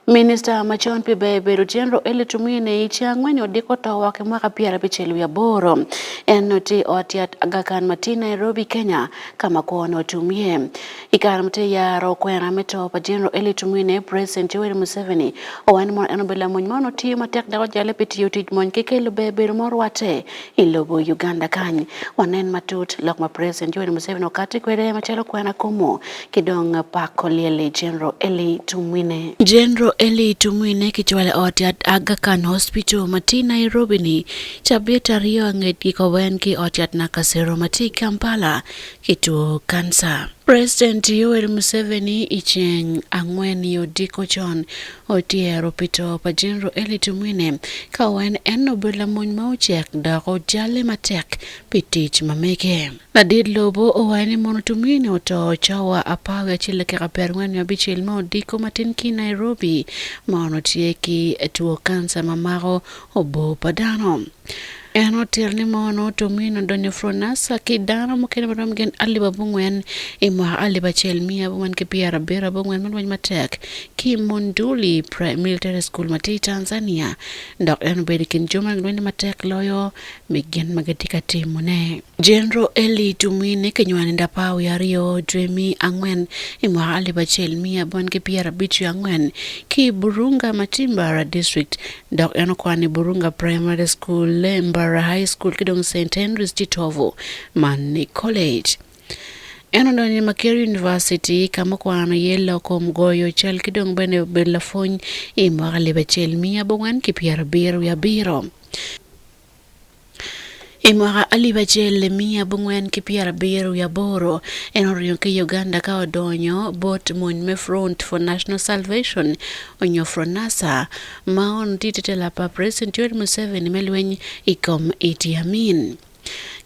Minista macon pi ber bedo General Elly Tumwine i ceng angwen odiko to woko i mwaka 58. En nongo tye i ot yat Aga Khan ma tye i Nairobi, Kenya, ka ma kwone otum iye. I kare ma tye yaro kwena me to pa General Elly Tumwine, President Yoweri Museveni owaco ni mono en obedo lamony ma onongo tiyo matek dok ojalle pi tiyo tic mony ki kelo ber bedo ma orwatte i lobo Uganda kany. Wanen matut lok ma President Yoweri Museveni okati kwede macalo kwena kumu ki dong pako lyel General Elly Tumwine. General Elly Tumwine kicwalo i ot yat Aga Khan Hospital ma tye i Nairobi ni cabit aryo angec gikowen ki ot yat Nakasero ma tye i Kampala ki two kanca. President Yoweri Museveni i ceng angwen i odiko con otyero pi to pa General Elly Tumwine ka wen en obedo lamony ma ocek dok ojalle matek pi tic ma mege. Ladit lobo owaco ni mono Tumwine oto cawa 11 dakika 45 me odiko matin ki Nairobi ma onongo tye ki two kanca ma mako obo pa dano. En otito ni mono Tumwine odonyo Fronasa ki dano mukene marom gin 4,000 i mwaka 1974 me lweny matek ki Monduli Military School ma tye i Tanzania dok en obedo i kin jo ma gilwenyo matek loyo me gin ma gitye ka timone. General Elly Tumwine kinywalo i ndapa wiye aryo dwe me angwen i mwaka 1954 ki i Burunga ma tye i Mbarara District dok en okwano i Burunga Primary School, Mbarara High School ki dong St. Henry's Kitovu man College. En odonyo i Makerere University ka ma okwano iye lok kom goyo cal ki dong bene obedo lapwony i mwaka 1977. I mwaka 1978, en oringo ki Uganda ka odonyo bot mony me Front for National Salvation onyo FRONASA ma onongo tye i te tela pa President Yoweri Museveni me lweny i kom Idi Amin.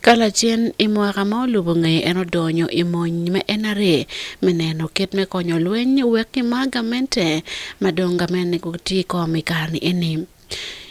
Ka lacen i mwaka ma olubo ngeye en odonyo i mony me NRA me neno kit me konyo lweny wek ki gamente ma dong gamente gitye i kom i kare-ni eni.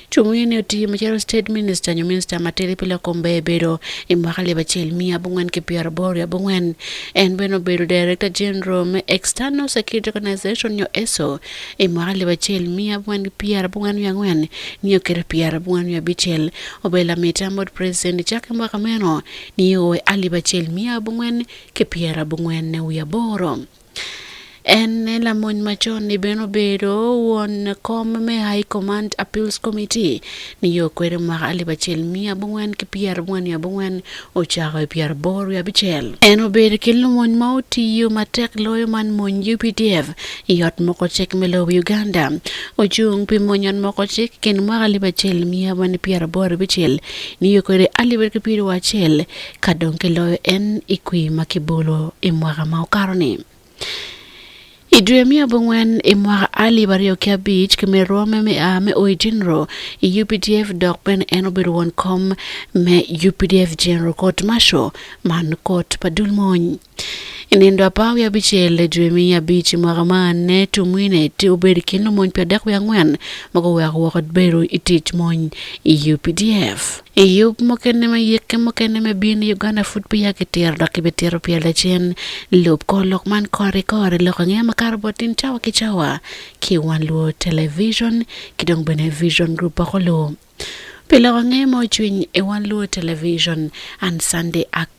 Tumwine otiyo macalo State Minister nyo Minista matidi pi lok kom ber bedo i mwaka 1984. En bene obedo Director General me External Security Organization nyo ESO i mwaka 1984 nio kede 85. Obedo lamit tam bot President cake mwaka meno nio i 1948. En lamony macon-ni bene obedo won kom me High Command Appeals Committee nio kwede mwaka 1944 ocako i 85. En obedo ki lumony ma otiyo matek loyo man mony UPDF i ot moko cik me lobo Uganda. Ocung pi mony ot moko cik i kin mwaka 1986 nio kwede 2021 ka dong kiloyo en i kwir ma kibolo i mwaka ma okato-ni. I dwe me abongwen i mwaka 2005 kimedo rwomme me a me o i General i UPDF dok bene en obedo won kom me UPDF General Court Martial man kot pa dul mony. I nindo apar wiye abicel dwe me abic i mwaka man Tumwine tye obedo i kin lumony 34 ma guweko woko bedo i tic mony i UPDF. I yub mukene me yikke mukene me bino i Uganda pud peya kitito dok kibitito pire lacen. Lub kor lok man kore ki kore lok angeya makato bot in cawa ki cawa ki Wan Luo Television ki dong bene Vision Group Boko Luo. Pi lok angeya mo cwiny i Wan Luo Television and Sunday Ako.